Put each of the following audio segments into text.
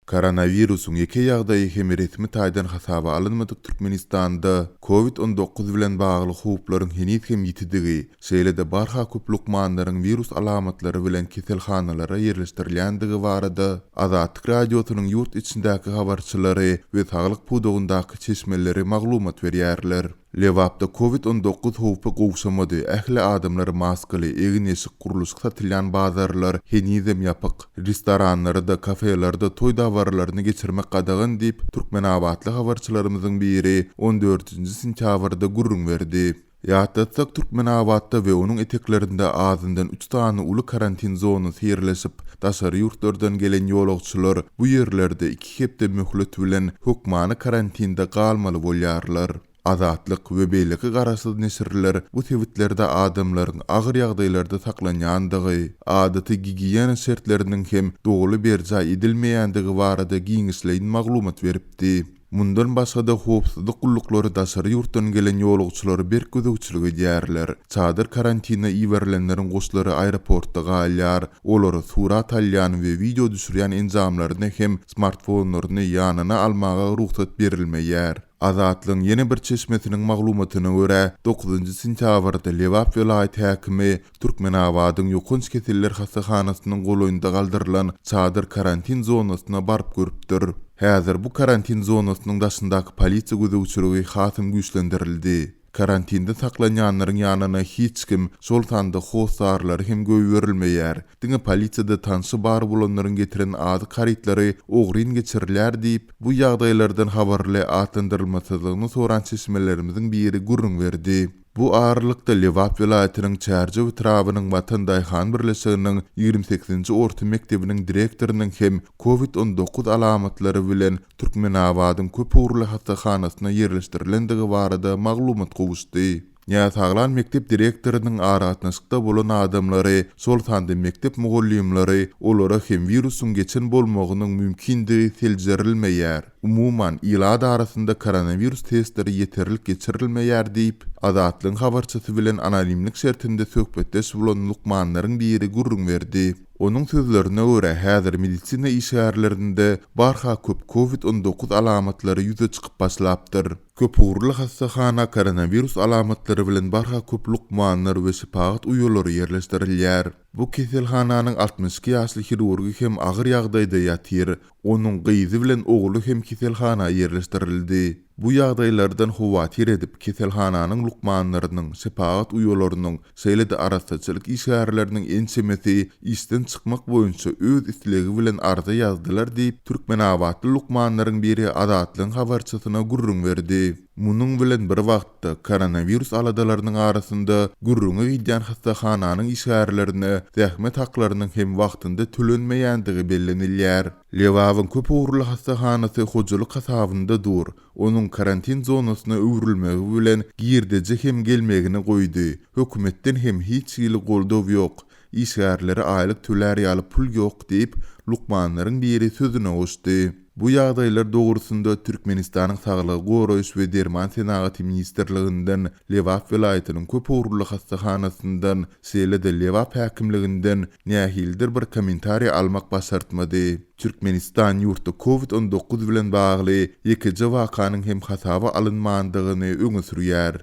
Koronawirusyň ýeke ýagdaýy hem resmi taýdan hasaba alynmadyk Türkmenistanda Covid 19 bilen bagly howplaryň heniz hem ýitidigi, şeýle-de barha köp lukmanlaryň wirus alamatlary bilen keselhanalara ýerleşdirilýändigi barada Azatlyk Radiosynyň ýurt içindäki habarçylary we saglyk pudagyndaky çeşmeleri maglumat berýärler. Lebapda Covid 19 howpy gowşamady, ähli adamlar maskaly, egin-eşik, gurluşyk satylýan bazarlar henizem ýapyk. Restoranlarda, kafelerde toý dabaralaryny geçirmek gadagan diýip, türkmenabatly habarçylarymyzyň biri on dördünji sentýabrda gürrüň berdi. Ýatlatsak, Türkmenabatda we onuň eteklerinde azyndan üç sany uly karantin zonasy ýerleşip, daşary ýurtlardan gelen ýolagçylar bu ýerlerde iki hepde möhlet bilen hökmany karantinde galmaly bolýarlar. Azatlyk we beýleki garaşsyz neşirler bu sebitlerde adamlaryň agyr ýagdaýlarda saklanýandygy, adaty gigiýena şertleriniň hem doly berjaý edilmeýändigi barada giňişleýin maglumat beripdi. Mundan başga-da, howpsuzlyk gulluklary daşary ýurtdan gelen ýolagçylara berk gözegçilik edýärler. Çadyr karantine iberilenleriň goşlary aeroportda galýar. Olara surat alýan we wideo düşürýän enjamlaryny hem smartfonlaryny ýanyna almaga rugsat berilmeýär. Azatlygyň ýene bir çeşmesiniň maglumatyna görä, dokuzynjy sentýabrda Lebap welaýat häkimi Türkmenabadyň ýokanç keseller hassahanasynyň golaýynda galdyrylan çadyr karantin zonasyna baryp görüpdir. Häzir bu karantin zonasynyň daşyndaky polisiýa gözegçiligi hasam güýçlendirildi. Karantinde saklanýanlaryň ýanyna hiç kim, şol sanda hossarlary hem goýberilmeýär. Diňe polisiýada tanşy bar bolanlaryň getiren azyk harytlary ogryn geçirilýär diýip, bu ýagdaýlardan habarly atlandyrylmasyzlygyny soran çeşmelerimiziň biri gürrüň berdi. Bu aralykda, Lebap welaýatynyň Çärjew etrabynyň Watan daýhan birleşiginiň 28-nji orta mekdebiniň direktorynyň hem Covid 19 alamatlary bilen Türkmenabadyň köpugurly hassahanasyna ýerleşdirilendigi barada maglumat gowuşdy. Näsaglan mekdep direktorynyň aragatnaşykda bolan adamlary, şol sanda mekdep mugallymlary, olara hem wirusyň geçen bolmagynyň mümkindigi seljerilmeýär. Umuman, ilat arasynda koronawirus testleri ýeterlik geçirilmeýär diýip, Azatlygyň habarçysy bilen anonimlik şertinde söhbetdeş bolan lukmanlaryň biri gürrüň berdi. Onuň sözlerine görä, häzir medisina işgärlerinde barha köp Covid 19 alamatlary ýüze çykyp başlapdyr. Köpugurly hassahana koronawirus alamatlary bilen barha köp lukmanlar we şepagat uýalary ýerleşdirilýär. Bu keselhananyň 62 ýaşly hirurgy hem agyr ýagdaýda ýatyr. Onuň gyzy bilen ogly hem keselhana ýerleşdirildi. Bu ýagdaýlardan howatyr edip, keselhananyň lukmanlarynyň, şepagat uýalarynyň, şeýle-de arassaçylyk işgärleriniň ençemesi işden çykmak boýunça öz islegi bilen arza ýazdylar diýip, türkmenabatly lukmanlaryň biri Azatlygyň habarçysyna gürrüň berdi. Munuň bilen bir wagtda, koronawirus aladalarynyň arasynda gürrüňi gidýän hassahananyň işgärlerine zähmet haklarynyň hem wagtynda tölenmeýändigi bellenilýär. Lebabyň köp ugurly hassahanasy hojalyk hasabynda dur. Onuň karantin zonasyna öwrülmegi bilen girdeji hem gelmegini goýdy. Hökümetden hem hiç hili goldaw ýok. Işgärlere aýlyk tölär ýaly pul ýok diýip, lukmanlaryň biri sözüne goşdy. Bu ýagdaýlar dogrusynda Türkmenistanyň Saglygy goraýyş we derman senagaty ministrliginden, Lebap welaýatynyň köp ugurly hassahanasyndan, şeýle-de Lebap häkimliginden nähilidir bir kommentariý almak başartmady. Türkmenistan ýurtda Covid 19 bilen bagly ýekeje wakanyň hem hasaba alynmandygyny öňe sürýär.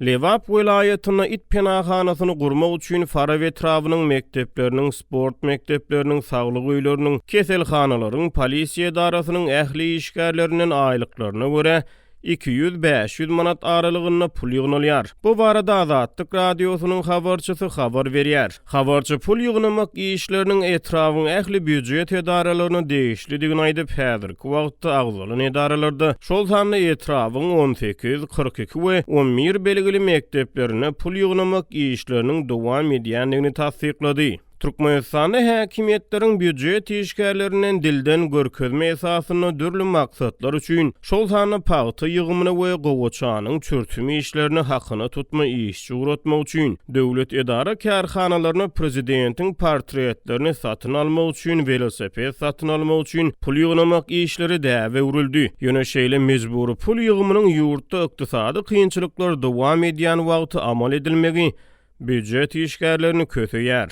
Lebap welaýatynda it penahanasyny gurmak üçin Farap etrabynyň mekdepleriniň, sport mekdepleriniň, saglyk öýleriniň, keselhanalaryň, polisiýa edarasynyň ähli işgärlerinden aýlyklaryna görä 200, 500 manat aralygynda pul ýygnalýar. Bu barada Azatlyk Radiosynyň habarçysy habar berýär. Habarçy pul ýygnamak işleriniň etrabyň ähli býujet edaralaryna degişlidigini aýdyp, häzirki wagtda agzalan edaralarda, şol sanda etrabyň 18, 42 we 11 belgili mekdeplerinde pul ýygnamak işleriniň dowam edýändigini tassyklady. Türkmenistanda häkimiýetleriň býujet işgärlerinden dilden görkezme esasynda dürli maksatlar üçin, şol sanda pagta ýygymyna we gowaçanyň çürtüm işlerine hakyna tutma işçi ugratmak üçin, döwlet edara-kärhanalaryna prezidentiň portretlerini satyn almak üçin, welosiped satyn almak üçin pul ýygnamak işleri däbe öwrüldi. Ýöne şeýle mejbury pul ýygymynyň ýurtda ykdysady kynçylyklar dowam edýän wagty amal edilmegi býujet işgärlerini köseýär.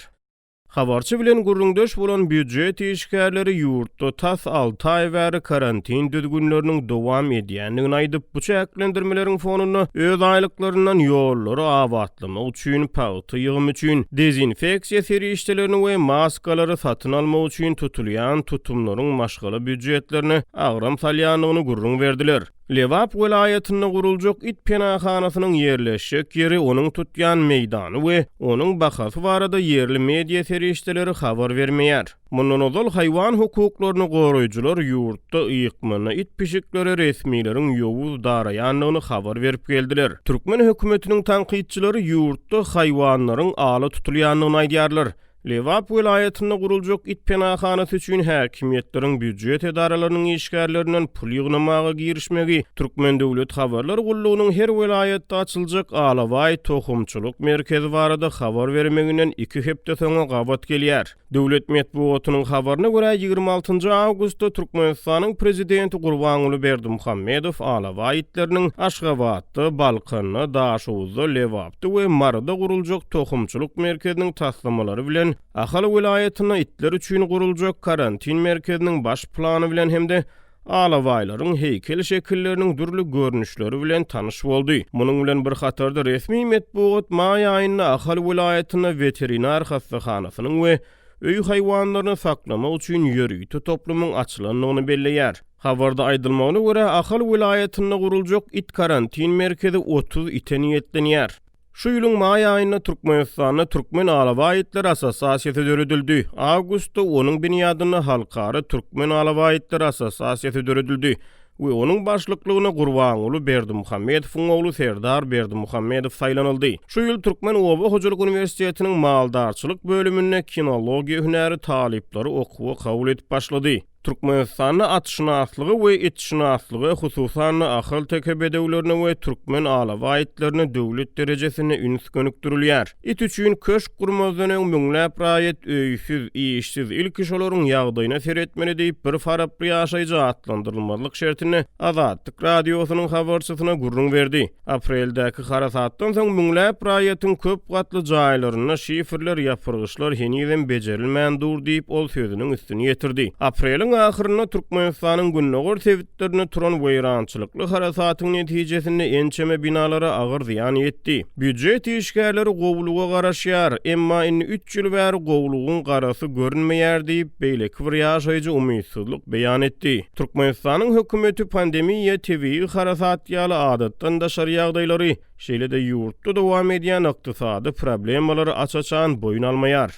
Habarçy bilen gürrüňdeş bolan býujet işgärleri ýurtda tas alty aý bäri karantin düzgünleriniň dowam edýändigini aýdyp, bu çäklendirmeleriň fonunda öz aýlyklaryndan ýollary abatlamak üçin, pagta ýygymy üçin, dezinfeksiýa serişdelerini we maskalary satyn almak üçin tutulýan tutumlaryň maşgala býujetlerine agram salýandygyny gürrüň berdiler. Lebap welaýatynda guruljak it penahanasynyň ýerleşjek ýeri, onuň tutýan meýdany we onuň bahasy barada ýerli media serişdeleri habar bermeýär. Mundan ozal haýwan hukuklaryny goraýjylar ýurtda ykmanda it-pişiklere resmileriň ýowuz daraýandygyny habar berip geldiler. Türkmen hökümetiniň tankytçylary ýurtda haýwanlaryň ala tutulýandygyny aýdýarlar. Lebap welaýatynda guruljak it penahanasy üçin häkimiýetleriň býujet edaralarynyň işgärlerinden pul ýygnamaga girişmegi, Türkmen döwlet habarlar gullugynyň her welaýatda açyljak alabaý tohumçylyk merkezi barada habar bermeginden iki hepde soňa gabat gelýär. Döwlet metbugatynyň habaryna görä, 26 awgustda Türkmenistanyň prezidenti Gurbanguly Berdimuhamedow alabaý itleriniň Aşgabatda, Balkanda, Daşoguzda, Lebapda, we Maryda guruljak tohumçylyk merkeziniň taslamalary bilen Ahal welaýatynda itler üçin guruljak karantin merkeziniň baş plany bilen hem-de alabaýlaryň heýkel şekilleriniň dürli görnüşleri bilen tanyş boldy. Munuň bilen bir hatarda resmi metbugat maý aýynda Ahal welaýatynda weterinar hassahanasynyň we öý haýwanlaryny saklamak üçin ýörite toplumyň açylandygyny belleýär. Habarda aýdylmagyna görä, Ahal welaýatynda guruljak it karantin merkezi 30 ite niýetlenýär. Şu ýylyň maý aýynda Türkmenistanda Türkmen alabaý itleri assosiasiýasy döredildi. Awgustda onuň binýadynda Halkara türkmen alabaý itleri assosiasiýasy döredildi we onuň başlyklygyna Gurbanguly Berdimuhamedowyň ogly Serdar Berdimuhamedow saýlanyldy. Şu ýyl Türkmen oba hojalyk uniwersitetiniň maldarçylyk bölüminde kinologiýa hünäri talyplary okuwa kabul edip başlady. Türkmenistanda atşynaslyga we itşynaslyga, hususan-da, ahalteke bedewlerine we türkmen alabaý itlerine döwlet derejesinde üns gönükdirilýär. It üçin köşk gurmazdan öň müňläp raýat öýsüz, işsiz, ilki şolaryň ýagdaýyna seretmeli diýip, bir faraply ýaşaýjy atlandyrylmazlyk şertinde Azatlyk Radiosynyň habarçysyna gürrüň berdi. Apreldäki harasatdan soň müňläp raýatyň köp gatly jaýlarynda şiferler, ýapyrgyçlar henizem bejerilmän dur diýip, ol sözüniň üstüni ýetirdi. Apreliň ahyrynda Türkmenistanyň gündogar sebitlerinde turan weýrançylykly harasatyň netijesinde ençeme binalara agyr zyýan ýetdi. Býujet işgärleri gowulyga garaşýar, emma indi üç ýyl bäri gowulygyň garasy görünmeýär diýip, beýleki bir ýaşaýjy umytsyzlyk beýan etdi. Türkmenistanyň hökümeti pandemiýa, tebigy harasat ýaly adatdan daşary ýagdaýlary, şeýle-de ýurtda dowam edýän ykdysady problemalary aç-açan boýun almaýar.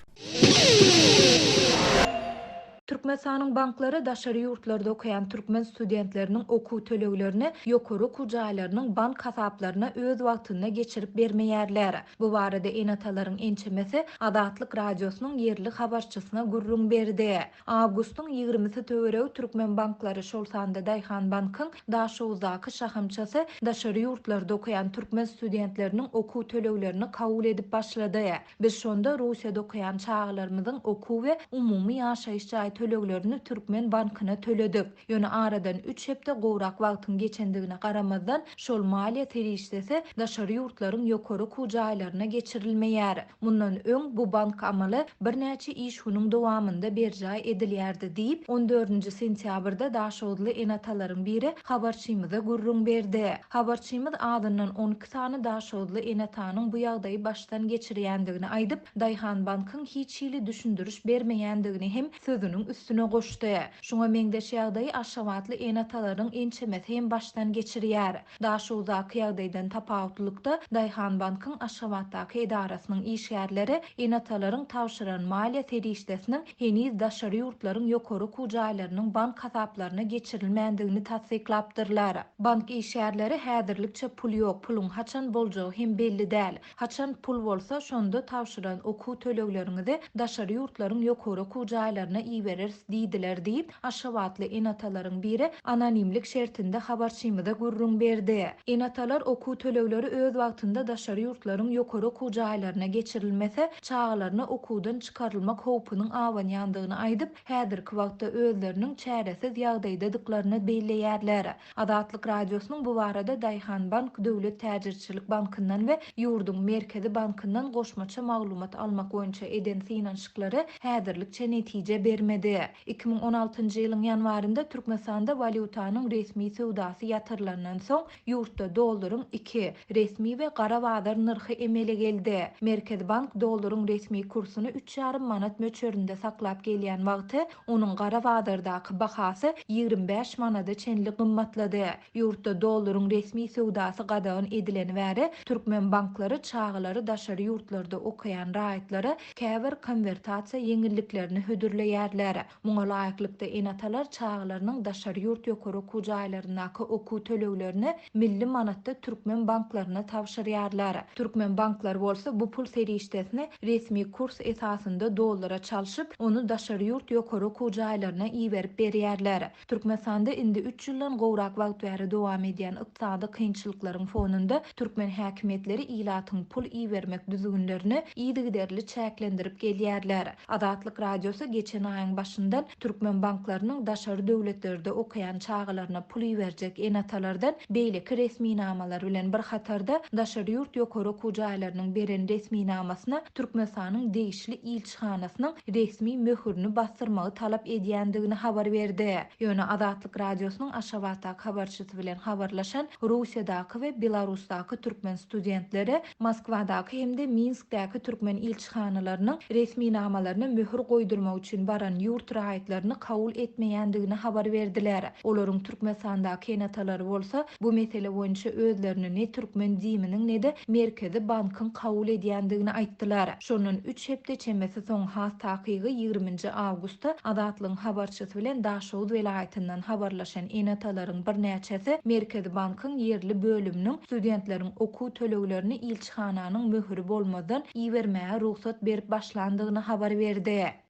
Türkmenistanyň banklary daşary ýurtlarda okaýan türkmen studentleriniň okuw töleglerini ýokary okuw jaýlarynyň bank hasaplaryna öz wagtynda geçirip bermeýärler. Bu barada ene-atalaryň ençemesi Azatlyk Radiosynyň ýerli habarçysyna gürrüň berdi. Awgustyň ýigrimisi töweregi türkmen banklary, şol sanda Daýhanbankyň Daşoguzdaky şahamçasy daşary ýurtlarda okaýan türkmen studentleriniň okuw töleglerini kabul edip başlady. Biz şonda Russiýada okaýan çagalarymyzyň okuw we umumy ýaşaýyş jaý töleglerini türkmen bankyna töledik. Ýöne aradan üç hepde gowrak wagtyň geçendigine garamazdan, şol maliýe serişdesi daşary ýurtlaryň ýokary okuw jaýlaryna geçirilmeýär. Mundan öň bu bank amaly birnäçe iş günüň dowamynda berjaý edilýärdi diýip, on dördünji sentýabrda daşoguzly ene-atalaryň biri habarçymyza gürrüň berdi. Habarçymyz azyndan 12 sany daşoguzly ene-atanyň bu ýagdaýy başdan geçirýändigini aýdyp, Daýhanbankyň hiç hili düşündiriş bermeýändigini hem sözüniň üstüne goşdy. Şuňa meňzeş ýagdaýy aşgabatly ene-atalaryň ençemesi hem başdan geçirýär. Daşoguzdaky ýagdaýdan tapawutlylykda, Daýhanbankyň Aşgabatdaky edarasynyň işgärleri ene-atalaryň tabşyran maliýe serişdesiniň heniz daşary ýurtlaryň ýokary okuw jaýlarynyň bank hasaplaryna geçirilmändigini tassyklapdyrlar. Bank işgärleri häzirlikçe pul ýok, puluň haçan boljagy hem belli däl. Haçan pul bolsa, şonda tabşyran okuw tölegleriňizi daşary ýurtlaryň ýokary okuw jaýlaryna iberer. ibereris diýdiler diýip, aşgabatly ene-atalaryň biri anonimlik şertinde habarçymyza gürrüň berdi. Ene-atalar okuw tölegleri öz wagtynda daşary ýurtlaryň ýokary okuw jaýlaryna geçirilmese, çagalaryna okuwdan çykarylmak howpunyň abanýandygyny aýdyp, häzirki wagtda özleriniň çäresiz ýagdaýdadyklaryny belleýärler. Azatlyk Radiosynyň bu barada Daýhanbank döwlet täjirçilik bankyndan we ýurduň Merkezi bankyndan goşmaça maglumat almak boýunça eden synanyşyklary häzirlikçe netije bermedi. 2016-njy ýylyň ýanwarynda Türkmenistanda walýutanyň resmi söwdasy ýatyrylandan soň, ýurtda dollaryň iki, resmi we gara bazar nyrhy emele geldi. Merkezi bank dollaryň resmi kursuny üç ýarym manat möçberinde saklap gelýän wagty, onuň gara bazardaky bahasy 25 manada çenli gymmatlady. Ýurtda dollaryň resmi söwdasy gadagan edileni bäri, türkmen banklary çagalary daşary ýurtlarda okaýan raýatlara käbir konwertasiýa ýeňilliklerini hödürleýärler. Muňa laýyklykda, ene-atalar çagalarynyň daşary ýurt ýokary okuw jaýlaryndaky okuw töleglerini milli manatda türkmen banklaryna tabşyrýarlar. Türkmen banklary bolsa bu pul serişdesini resmi kurs esasynda dollara çalşyp, ony daşary ýurt ýokary okuw jaýlaryna iberip berýärler. Türkmenistanda indi üç ýyldan gowrak wagt bäri dowam edýän ykdysady kynçylyklaryň fonunda türkmen häkimiýetleri ilatyň pul ibermek düzgünlerini yzygiderli çäklendirip gelýärler. Azatlyk Radiosy geçen aýyň başyndan türkmen banklarynyň daşary döwletlerde okaýan çagalaryna pul iberjek ene-atalardan beýleki resminamalar bilen bir hatarda daşary ýurt ýokary okuw jaýlarynyň beren resminamasyna Türkmenistanyň degişli ilçihanasynyň resmi möhürini basdyrmagy talap edýändigini habar berdi. Ýöne Azatlyk Radiosynyň Aşgabatdaky habarçysy bilen habarlaşan Russiýadaky we Belarusdaky türkmen studentleri Moskwadaky hem-de Minskdäki türkmen ilçihanalarynyň resminamalaryna möhür goýdurmak üçin baran ýurt raýatlaryny kabul etmeýändigini habar berdiler. Olaryň Türkmenistandaky ene-atalary bolsa bu mesele boýunça özlerini ne türkmen DIM-niň ne-de Merkezi bankyň kabul edýändigini aýtdylar. Şondan üç hepde çemesi soň, has takygy ýigriminji awgustda Azatlygyň habarçysy bilen Daşoguz welaýatyndan habarlaşan ene-atalaryň birnäçesi Merkezi bankyň ýerli bölüminiň studentleriň okuw töleglerini ilçihananyň möhüri bolmazdan ibermäge rugsat berip başlandygyny habar berdi.